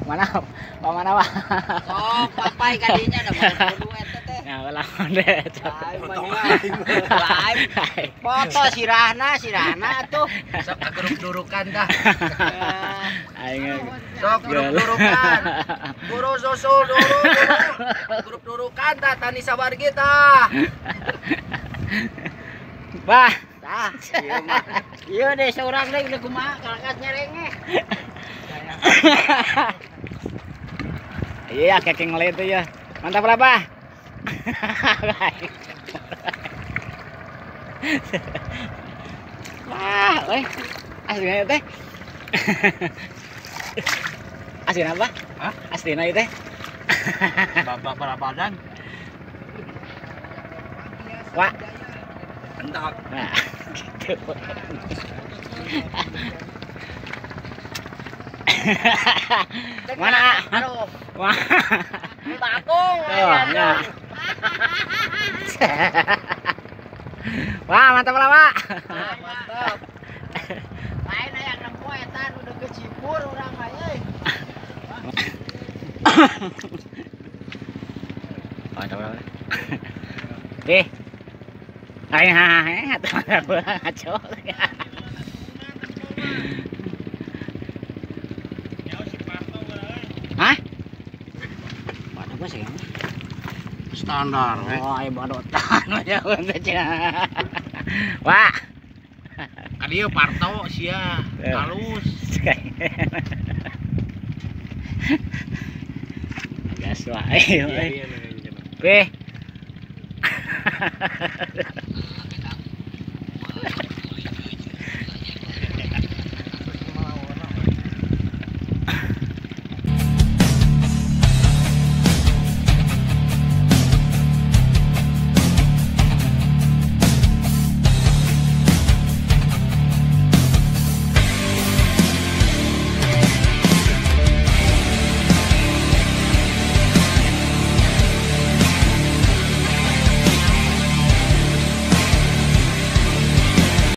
Mana? Mana Pak? Sok papai kadinya da mah kudu eta teh. Nah, lamun deh. Foto sirahna, sirahna atuh. Sok kageruk-durukan dah. Aing sok geruk-durukan. Guru susul dulu. Geruk-durukan tah tani sawargi tah. Bah, tah ieu mah. Ieu deh seorang deui udah kumaha kalakas nyerenge. Iya, kaki ngelit tuh ya. Mantap lah, Bah. Wah, weh. Aslinya teh. Aslinya apa? Hah? Aslinya itu teh. Babak barabadan. Wah. Mantap. Nah, gitu. Mana? Aduh. Wah. Bakung. Oh, ya. Wah, mantap lah, Pak. Mantap. Lain aya nempo eta nu deukeut Cibur urang mah euy. Mantap lah. Eh. Aing ha ngaco. Hah? Waduh gua sih. Standar we. Oh, ayo badotan aja cenah. Wah. Ka dieu Parto sia, halus. Gas wae. Beh.